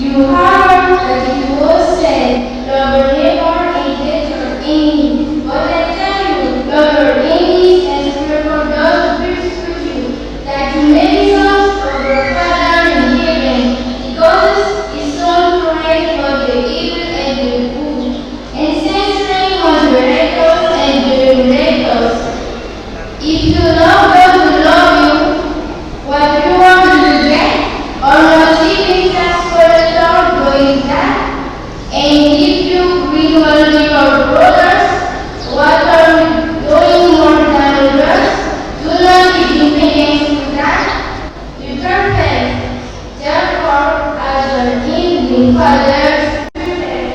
You heard that it was said, Love your neighbor and hate your enemy. But I tell you, love your enemies and pray for those who persecute you, that you may be sons of your Father in heaven. Because his sun rises for the evil and the good, and sends rain on the righteous and the unrighteous. If you love those who love you, what reward do you get? Are not even tax collectors doing that? And if you greet only your brothers, what are you doing more than others? Do not even pagans do that? Be perfect, therefore, as your heavenly Father is perfect.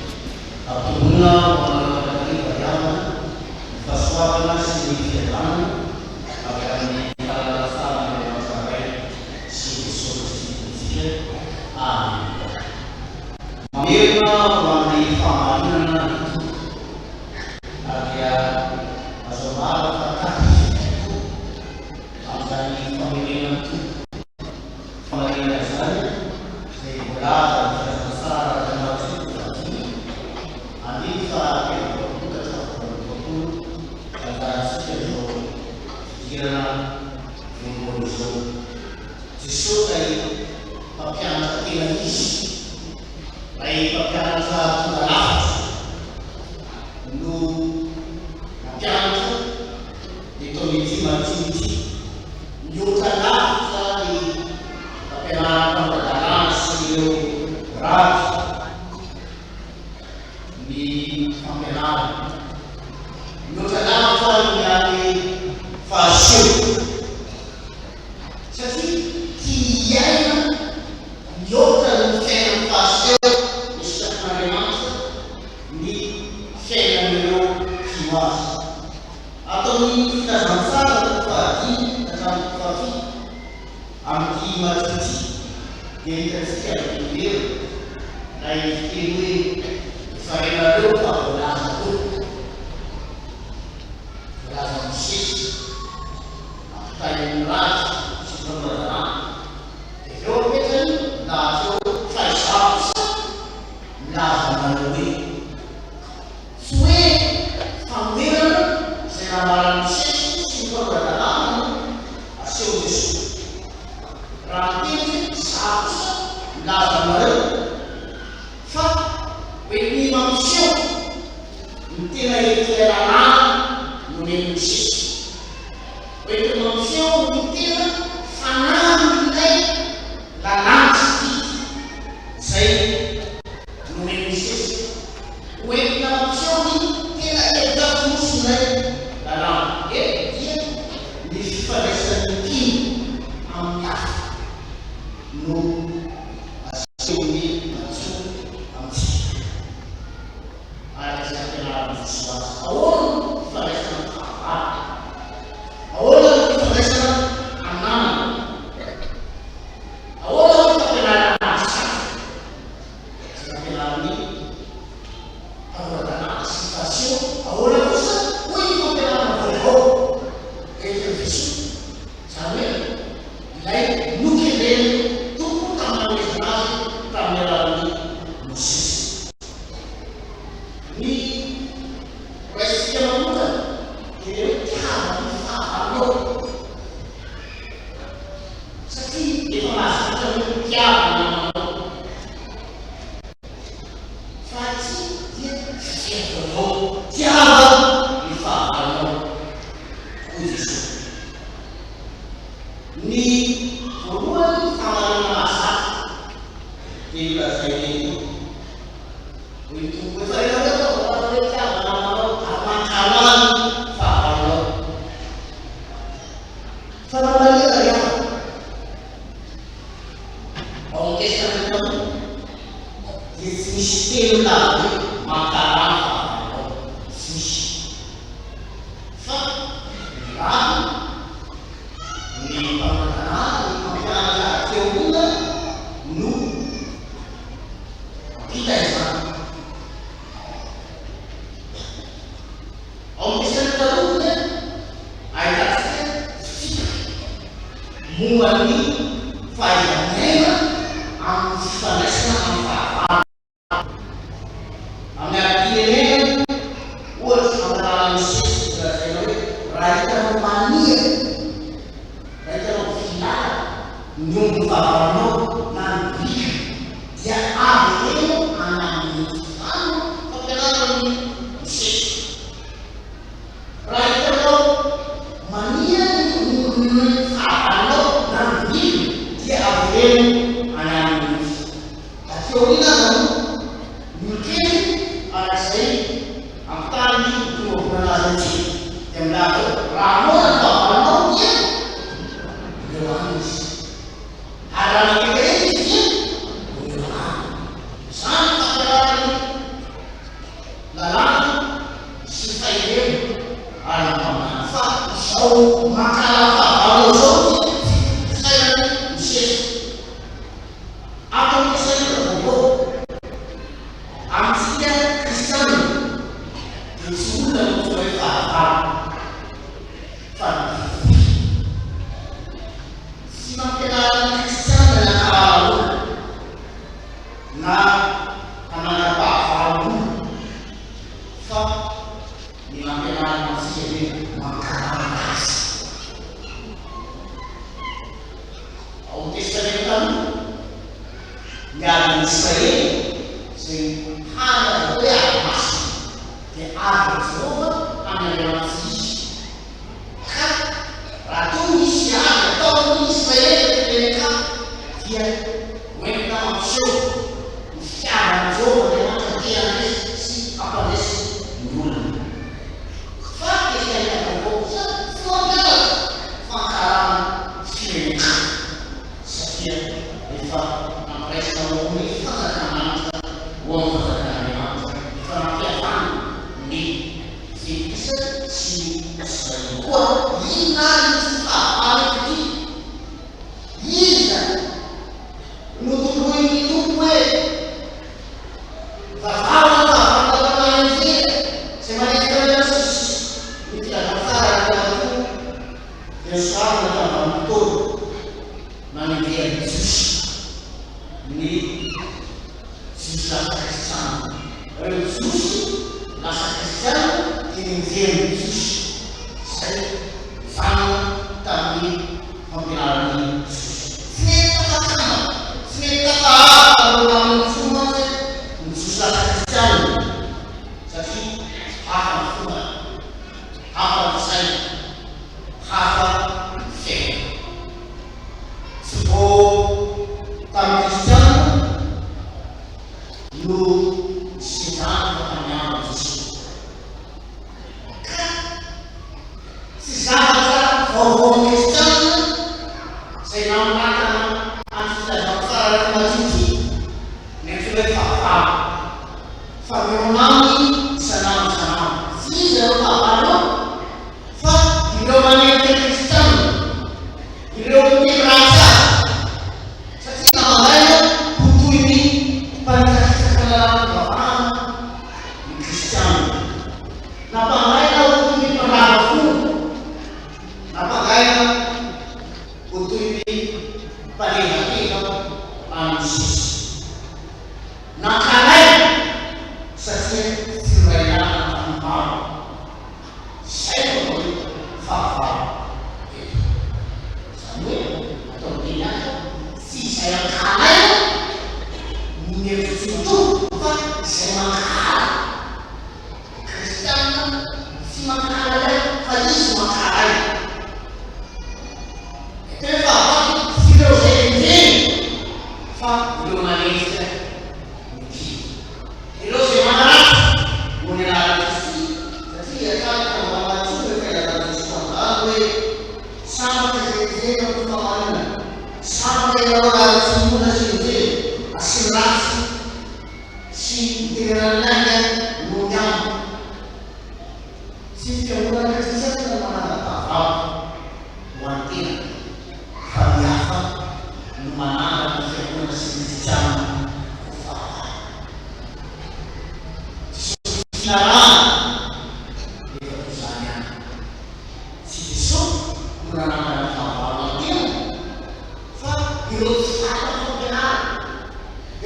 Ampitoboina ho anareo mandrakariva ry havana ny fahasoavana sy ny fiadanana avy amin'ny fahalalana tsara an'Andriamanitra Ray sy Jesoa Kristy Tompontsika. Amena. Mamerina ho amin'ny fahamarinana ny Tompo ary dia azo ambara fa tafiditra tokoa amin'izany famerenan'ny Tompo fahamarinana izany izay voalaza amin'ny filazantsara araka ny Matio toko fahadimy andininy faha-43 ka hatramin'ny faha-48 anjarantsika izao fidirana voalohany izao. Jesoa ilay mpampianatra tena izy, ilay mpampianatra tonga lafatra no nampianatra eto amin'ity Matio ity. Mihoatra lavitra ny fampianaran'ny mpanora-dalàna sy ireo raby ny fampianarany. Mihoatra lavitra ny an'ny Fariseo. Satria tiany hiaina mihoatra noho ny fiainan'ny Fariseo ny sitrapon'Andriamanitra ny fiainan'ireo mpino azy. Ato amin'ny Filazantsara toko fahadimy ka hatramin'ny toko fahafito amin'ity Matio ity dia hitantsika miverina ilay fiteny hoe efa renareo fa voalaza koa, voalazan'i Mosesy. Ampitahain'ny rad sy ny mpanora-dalàna. Dia avy eo apetrany milahatra eo fa izaho kosa milaza aminareo hoe, Tsy hoe fanoherana izay nambaran'i Mosesy sy ny mpanora-dalàna no asehon'i Jesoa. Raha miteny izy hoe, Izaho kosa milaza aminareo, fa hoentiny mampiseho ny tena hevitr'ilay lalàna nomen'i Mosesy. Hoentiny mampiseho ny tena fanahin'ilay lalàna sy didy izay nomen'i Mosesy. Hoentina mampiseho ny tena hevitra fonosin'ilay lalàna. Eto dia ny fifandraisan'ny mpino amin'ny hafa no asehon'i Matio amintsika. Araka izay ampianarin'i Jesoa azy. Ahoana no fifandraisana amin'ny fahavalo? Fa ny raby, ny mpanora-dalàna, ny mpampianatra ara-teoloana no mampita izany. Ao amin'ny Testamenta Taloha dia ahitantsika fitsipika momba ny fahaiza-miaina amin'ny fifandraisana amin'ny fahavalo. Amin'ny ara-pirenena, ohatra, amin'ny alalan'ny Mosesy dia lazaina hoe raha hitanao mania, raha hitanao vilana ny ombin'ny fahavalonao na ny biriky dia avereno any aminy mihitsy. Izany no fampianaran'ny Mosesy. Raha hitanao mania ny ombin'ny fahavalonao na ny birikiny dia avereno any aminy mihitsy. Aty aoriana aza no nolokeny araka izay ampitahan'ny mpinoavolana azy amintsika dia milaza hoe raha noana ny fahavalonao dia omeo hanina izy ary raha nangetaheta izy dia omeo rano. Izany ny fampianaran'ny lalàna sy ny fahendrena ary ny mpaminany fa izao mankahala ny fahavalonao izao dia tsy fisainan'i Mosesy. Ato amin'ny Testamenta Vaovao, amintsika kristiana dia tsy olona no antsoina hoe fahavalo fa ny devoly. Tsy nampianarina ny kristiana ny hankahala olona na hanangam-pahavalo olona fa ny nampianarina antsika dia mankahala azy. Ao amin'ny Testamenta Taloha, ny adin'ny Israely, izay hany azo atao hoe ady masina, dia adin'i Jehovah amin'ny andriamani-tsy izy. Ka raha toa misy ady ataon'ny Israely amin'ny firenen-kafa, dia hoentina mampiseho ny fitiavan'i Jehovah Andriamanitra te handresy sy hampandresy ny olony. Fa Testamenta Vaovao kosa tsy mampianatra fankahalana firenen-kafa satria efa nampiraisina ho amin'ny fanjakan'Andriamanitra, ho amin'ny fanjakan'Andriamanitra, efa nampihavanina ny Jentilisa sy ny Israely. Koa inona ary ity fahavalo ity? Iza no tondroin'ny Tompo hoe vavao ny fahavalonareo manenjika izay manenjika anareo sy ny sisa Ny filazantsara araka ny Matio dia nosoratana tamin'ny vanim-potoana nanenjehan'ny Jiosy ny Jiosy lasa Kristiana. Ireo Jiosy lasa Kristiana dia nenjehan'ny Jiosy izay vanona tamin'ny fampianaran'i Jiosy. Tsy nety tafakambana, tsy nety tafaharo tamin'ireo namany intsony mantsy ny Jiosy lasa Kristiana, satria hafa ny fombany, hafa ny sainy, hafa ny fiainany. Tsy vao tamin'ny Kristiana no nisindrany fa tamin'ny andron'i Jesoa. Ka tsy zavatra vaovao amin'ny Kristiana izay nanoratana an'ity filazantsara araka i Matio ity ny antsoina hoe fahavalo, fa mihaona aminy isan'andro isan'andro. Tsy iza ireo fahavalo ireo fa ireo manenjika ny Kristiana, ireo miteny ratsy azy, satria namangaina ho toy ny mpanitsakitsaka ny lalàm-pivavahana ny Kristiana. Nampangaina ho toy ny mpandrava fo, nampangaina ho toy ny mpanevateva an'i Mosesy. Nankahalaina satria tsy niray lalana tamin'ny maro. Izay no atao hoe fahavalo eto. Izany hoe, atao amin'ny teny hafa, tsy izay ankahalaina no mihevitra tsy mitovy fa izay mankahala. Kristianina tsy mankahala ihany fa izy no ankahalaina. Ny tena fahavalo tsy ireo izay enjehina fa ireo manenjika ny mpino. Ireo izay manaratsy noho ny anaran'i Kristy, satria hatrany tamin'ny Matio no efa ilazan'i Jesoa an'izany hoe, Sambatra izay enjehina noho ny fahamarinana, sambatra ianareo raha tsinoana sy enjehina, asiana ratsy sy itenenan'ny lainga noho ny amiko. Tsy ny fiangonana kristiana.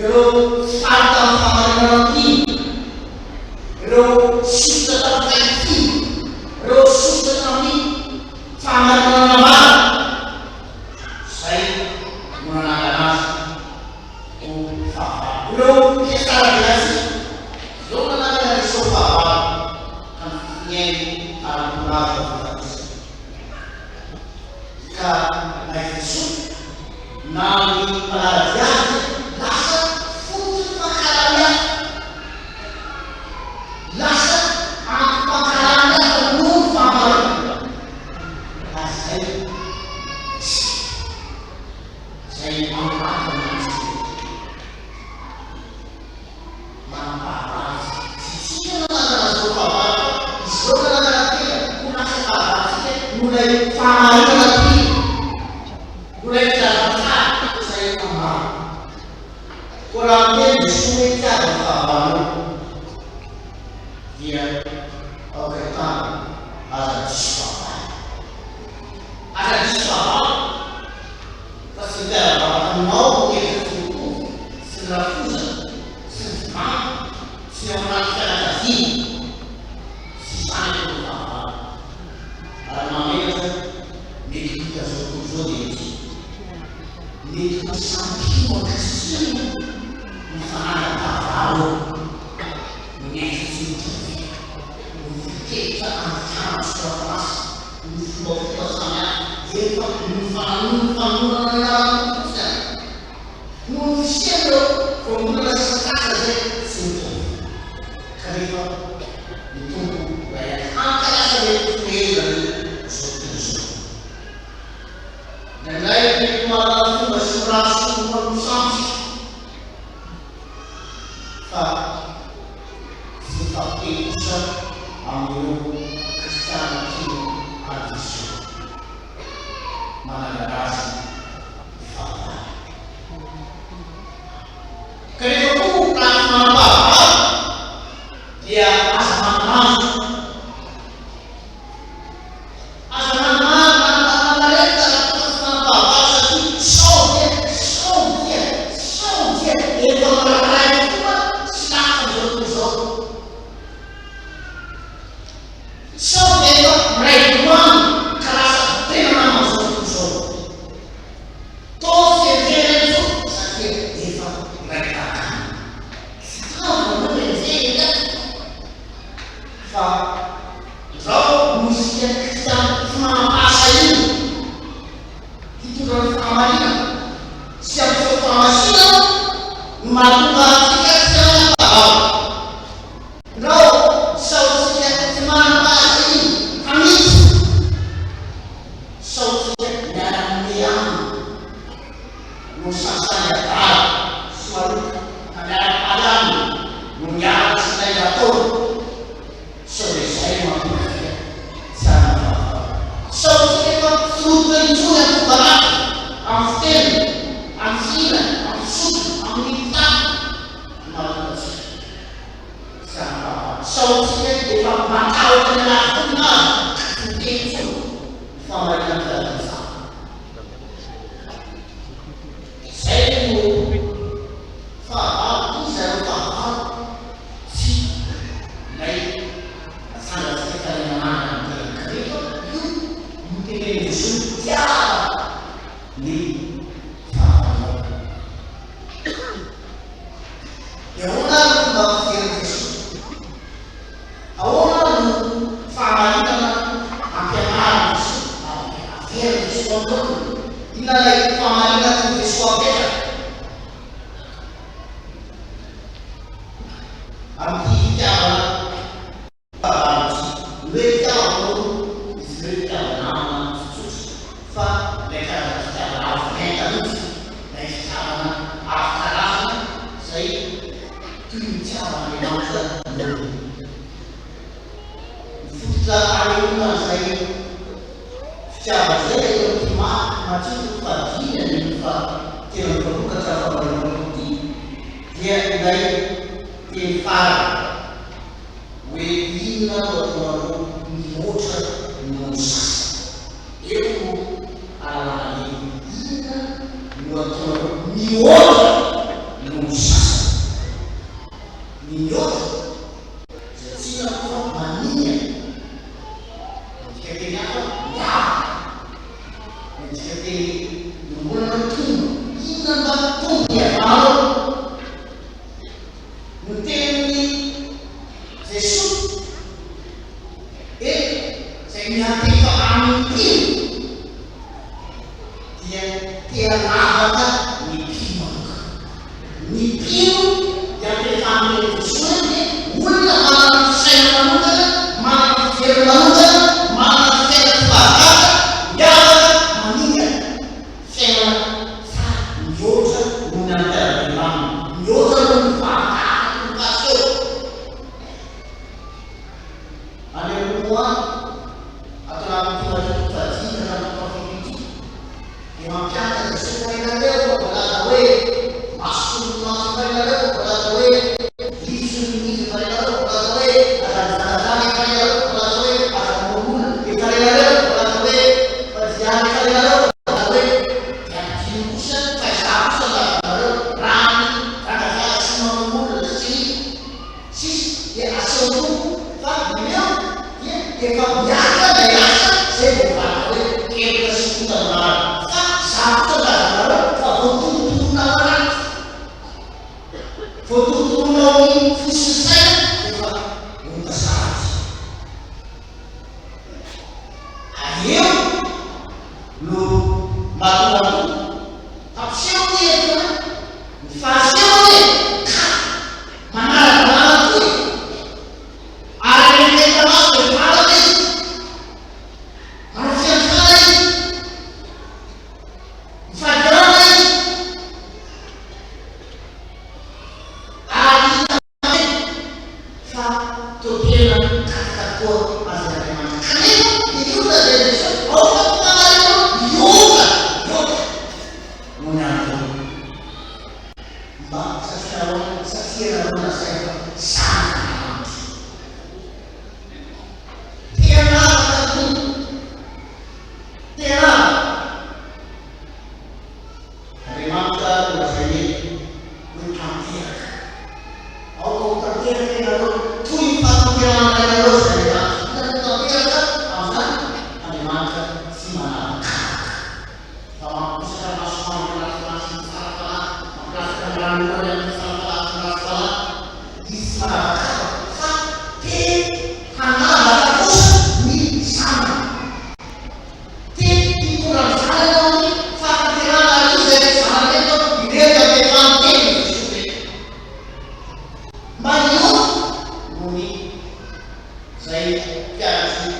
Ireo faly tamin'ny fahamarinana mpino, ireo sosotra tamin'ny fahitsiana, ireo sosotra tamin'ny fahamarinana nambara, izay no nanangana azy ho fahavalo. Ireo mpihatsaravelatsihy, ireo nanangana an'i Jesosy ho fahavalo, ka nihaino ary nitondra azy ho fahafatesana. Ka na i Jesoa na ny mpanara-dia azy dia lasa fototry ny fankahalan'ny hafa. Lasa antom-pankahalan'ny hafa noho ny fahamarinana. Ary izay isika, izay anoratana antsika eto. Manam-pahavalo isika. Tsy isika no nanana izao fahavalo fa izy ireo nanana tena ho lasa fahavalontsika noho ilay fahamarinana tiany, noho ilay filazantsara izay ambara. Koa raha miteny Jesoa hoe tiavo ny fahavalonao dia aoka hitandrina aza diso fahavalo. Aza diso fahavalo. Fa tsy ny mpiara-bavaka aminao no hevitra tsy mitovy sy ny rafozana sy ny mpivady sy ny ao anaty fianakaviana sy izany akory ny fahavalo. Ary mahamenatra mety ho hitan'izao tontolo izao dia ity, mety ho samy mpino an'i Kristy no mifanangam-pahavalo eo, ny hevitra tsy mitovy, ny fihevitra andikana ny soratra masina. Ny fombafomba samihafa efa nifanohanana ny anaran'ny Tompo fotsiny aza. Noho ny fisian'ireo voambolana sasantsasany izay tsy mitovy. Kanefa ny Tompo iray ihany. Hankalasa mety ho tohezana izao tontolo izao. Indraindray mety mahalala fomba sy mirary soa ho mpanompo sampy isika. Fa tsy mifampiteny kosa amin'ireo kristiana mpino an'i Jesoa. Manangana azy ho fahavalo. Kanefa koa raha tsy manam-pahavalo dia aza manana antoka. Aza mananareta raha toa ka tsy manam-pahavalo satria sao dia, sao dia, sao dia efa miraray fomba sy lafiny izao tontolo izao. Sao dia efa miray doany ka lasa tena naman'izao tontolo izao. Toa tsy enjehina intsony satria efa miray tahaka aminy. Tsy tanjona aloha ny enjehina fa. Izao no isika kristiana tsy manam-pahasahiana hitondra ny fahamarinana sy hampiseho fahamasinana no mahatonga antsika tsy hanam-pahavalo. Ndrao sao isika tsy manam-pahasahiana hanitsy, sao isika miara-mimehy aminy no sahisahy adala sy maloto ka miara-mifaly aminy no miala sy lainga ataony. Sao dia izay no mahatonga antsika tsy hanana fahavalo? Sao isika efa tsy rototra intsony amin'ny fomba ratsy, amin'ny fiteniny, amin'ny fihinana, amin'ny fisotro, amin'ny mitafy no mahatonga antsika tsy hanana fahavalo? Sao isika efa matahotra ny anaty fony aza ka tsy miteny intsony ny fahamarinan'ny filazantsara? Izay no fahavalo, iza no fahavalo? Tsy ilay natsangantsika tany ananana ny tena kanefa io no tenenin'i Jesoa mitiava ny fahavalonao. Dia ahoana ary no fomba fijerin'i Jesoa? Ahoana no fahamarinana ampianarin'i Jesoa ary averin'i Jesoa amin'ny laoniny? Inona ilay fahamarinana tian'i Jesoa apetraka? Amin'ity fitiavana fahavalo ity. Ny hoe fitiavana moa dia tsy ny hoe fitiava-namana tsotsotra fa ilay karazana fitiavana avo lenta mihitsy, ilay fitiavana avo karazana izay toy ny fitiavan'Andriamanitra ny olona. Ny fototra anehoana an'izay fitiavana izay eto amin'ity Matio toko fahadimy andininy fahatelo amby efapolo ka hatramin'ny fahavalo amby roapolo ity dia ilay teny farany hoe inona no ataonareo mihoatra noho ny sasany. Eo no ahalalana hoe inona no ataonareo mihoatra noho ny sasany. Dikateny hafa, miavaka. Ny dikateny iombonana hoe tombony. Inona no mba tombony hiavanao? Ny tenin'i Jesoa eto izay miantefa amin'ny mpino dia te hanavaka ny mpino manokana. Ny mpino iantefan'ny tenin'i Jesoa eto dia olona manana fisainana manokana, manana fijery manokana, manana fiainana tsy mahazatra, miavaka, maningana. Fiainana tsara mihoatra noho ny an'ny mpiara-belona aminy, mihoatra noho ny varotra hafa toy ny pasteur. Any aloha moa any, ato anatin'ity Matio toko fahadimy ka hatramin'ny toko fahafito ity, dia mampianatra Jesoa fa ianareo efa voalaza hoe maso solon'ny maso efa ianareo efa voalaza hoe nify solon'ny nify efa ianareo efa voalaza hoe aza mijangajanga efa ianareo efa voalaza hoe aza mamono olona efa ianareo efa voalaza hoe fa dia efa ianareo efa voalaza hoe dia ampidino kosa fa izaho kosa milaza aminareo raha ny mijangajanga sy mamono olona sy Sisa dia asehon'ny Tompo fa ireo dia efa miaritra ilay asa izay voafaritra hoe heloka sy ota no marina. Fa izaho kosa milaza aminareo fa voatonontonona ao anaty, voatonontonona ao amin'ny fo sy ny saina dia efa ota sahady. Ary eo no mahatonga ny Tompo hampiseho ny heriny, ny fahasehony e! Ka manara-dalàna koa e! Ary any amin'ny hita maso dia mivalana izy, manao fiantrana izy, mifady izy, ary hita Fa toa tena katroka tokoa aza Andriamanitra. Kanefa ny olona izay Jesosy aoka ny fanahinao hiova, hiova noho ny amin'ireo. Mba satria satria ianareo lazaina fa zanak'Andriamanitra. Te hanavaka ny Tompo. Te hanavaka. Andriamanitra no lazainy eto hoe tanteraka. Aoka ho tanteraka ianareo toy ny fahatanterahan'ny Rainareo izay any an-danitra. Inona no tanteraka amin'izany? Andriamanitra tsy manavakavaka, fa mampiposaka ny masoandro ny ratsy fanahy sy ny tsara fanahy, mampilatsaka ny ranonorany amin'ny tsara fanahy sy ny ratsy fanahy. Izy tsy manavakavaka, fa te hanavaka kosa ny zanany. Te hitondra ny zanany ao amin'ny fahatanterahana ary iza ireto zanany ireto? Ireto dia mpanonteny Jesoa ireto. Mba hiova noho ny izay mpianatry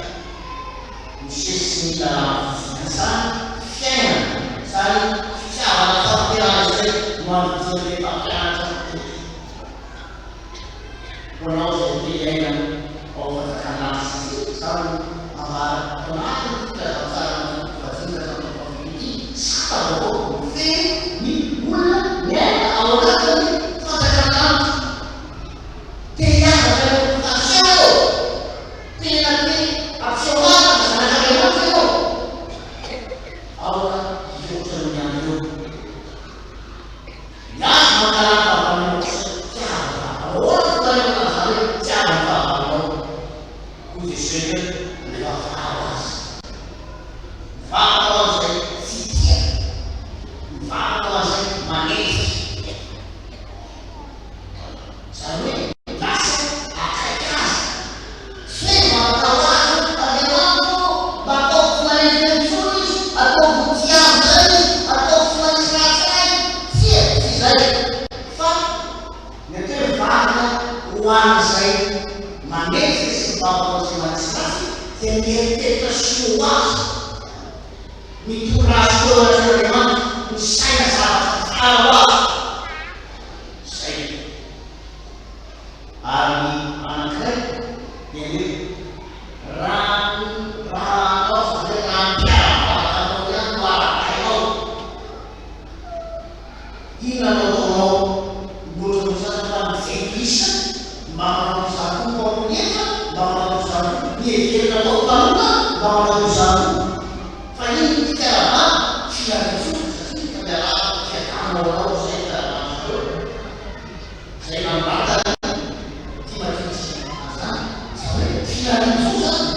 Mosesy sy ny lalàna fotsiny. Izany fiainana, izany fitiavana fahatanterahana izay no andidian'ilay mpampianatra eto. Ho anao izay te hiaina ao fanjakana lasitra ity, izany no ambara ato anatin'ity filazantsara ny toko fahadimy ka hatramin'ny toko fahafito ity, sata vaovao mifehy ny olona miaina ao anatin'ny fanjakana lanitra. Te hiavaka eo amin'ny fariseo ianao, tena te hampiseho marina fa zanak'Andriamanitra ianao, aoka hihoatra noho ny an'ireo. Ny azy mankahala ny fahavalonao kosa tiavo ny fahavalonao. Ahoana no fitahiana an'izany hoe tiavo ny fahavalonao? Hoy Jesoa eto hoe, Mivavaha ho azy. Mivavaka ho an'izay tsy tia. Mivavaka ho an'izay manenjika. Izany hoe lasa akaiky azy. Tsy hoe mivavaka ho azy hoe, Andriamanitra ô, mba ataovy tsy manenjika intsony izy, ataovy ho tia ahy indray izy, ataovy tsy manisy ratsy ahy. Tsia, tsy izay. Fa ny atao hoe mivavaka ho an'izay manenjika sy mivavaka ho an'izay manisy ratsy dia mieritreritra soa ho azy, mitondra azy ho eo anatrehan'Andriamanitra, misaina zavatra tsara ho azy. Izay. Ary ny anankiray dia ny hoe, raha ny raharahanao, izany hoe raha ny mpiara-mivavaka aminao ihany no arahabainao, inona no ataonao mihoatra noho izany fa ny jentilisa mba manao toy izany koa, ny mpamono hetra mba manao toy izany koa, ny heverina atao mpanota mba manao toy izany koa. Fa inona ity fiarahabana? Filamintsokina satria efa miarahaba fiadanana ho anao izay ny fiarahaban'izareo. Izay nanoratana ity matintsika an'izany, izany hoe filaminan-tsoa izany.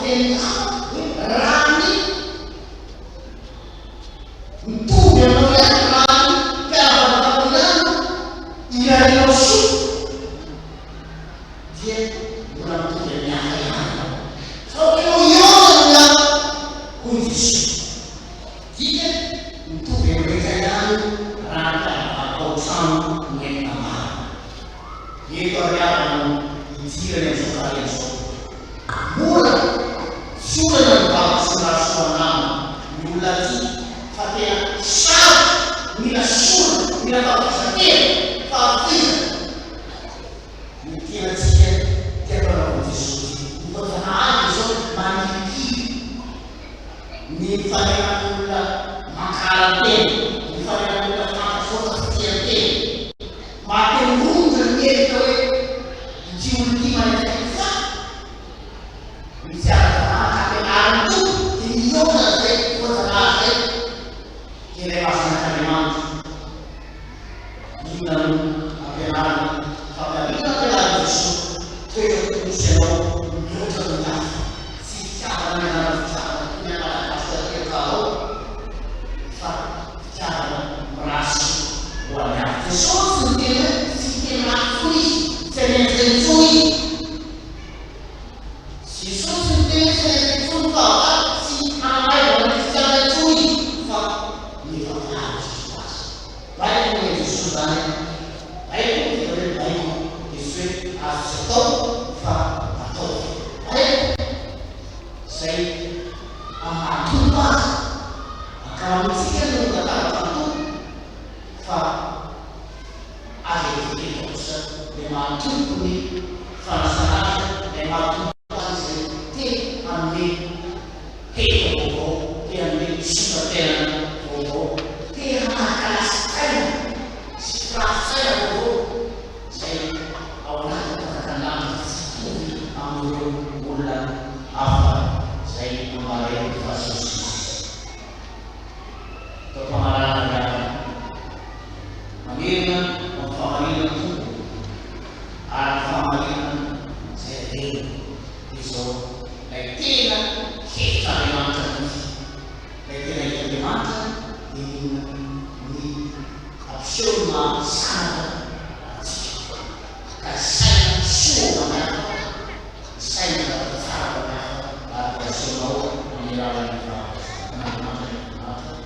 fiteny hafa hoe raha ny mitovy aminao ihany, raha ny mpiara-bavaka aminao ihany no irarianao soa, dia mbola mitovy amin'ny hafa ihany ianao. Fa aoka ianao hihaona amin'ny hafa, hoy Jesoa. Dikany, mitovy amin'ny rehetra ihany raha ny mpiara-bavaka ao an-trano no entina ambara. Eto ary havana no idirany amin'izao karemy izao. Mora tsy olana ny vavaka sy mirary soa namana ny olona aty fa tena sarotra, mila sorona, mila fahafoizan-tena, fahafoizana ny tenantsika tia mpanaovan'i Jesoa ity. Ny voajanahary dia izao manilikily ny mifanena amin'olona mankahala tena, ny mifanena amin'olona fantatrao fa tsy tia tena. Maha-te-ho romotra ny mihevitra hoe ity olona ity manenjika fa ny tsy ara-dalàna ampianarin'ny Tompo dia mihoatra an'izay voajanahary izay, dia ilay maha zanak'Andriamanitra. Inona no ampianariny? Fampianarina ampianarin'i Jesoa, toetra tokony hisy anao mihoatra noho ny hafa. Tsy fitiavana ny anarana fitiavana toy ny any Madagasikara aty an-kalo ao fa fitiavana mirary soa ho an'ny hafa. Jesosy niteny hoe tsy hiteny ratsy intsony izy, tsy hanenjika intsony izy. Jesosy niteny hoe tsy hanenjika intsony ny fahavalo, tsy hanamaivana ny kristiana intsony izy fa nivavahana Jesosy azy. Baiko nomen'i Jesosy izany an! Baiko no tena hoe baiko, dia tsy hoe azo tsy atao fa ataovy. Baiko izay amin'ny maha Tompo azy. Ankamaroantsika no matahotra ny Tompo fa aza eritreretina kosa ilay maha Tompo ny fanasana azy, ilay maha Tompo azy izay te hanome hevitra vaovao, te hanome sora-piainana vaovao, te hanaraka lasi-tsaina sy firafitsaina vaovao izay ao anatin'ny fanjakan-danitra tsy hitovy amin'ireo olona hafa izay ambara eto fa sy ny sisa. Atao famaranana ny havana. Mamerina ho amin'ny fahamarinana ny Tompo ary ny fahamarinana izay averina dia izao, ilay tena hevitr'Andriamanitra mihitsy. Ilay tena hevitr'Andriamanitra dia ny inona? Ny hampiseho ny maha zanaka antsika. Ka ny saina soa ho an'ny hafa, ny saina zavatra tsara ho an'ny hafa ary dia asehonao amin'ny alalan'ny vavaka Zanak'Andriamanitra ny voninahitra.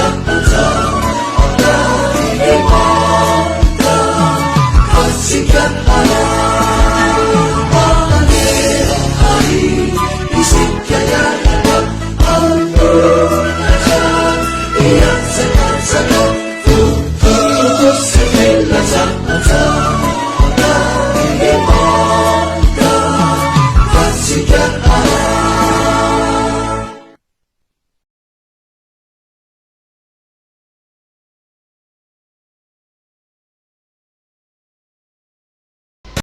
Amen.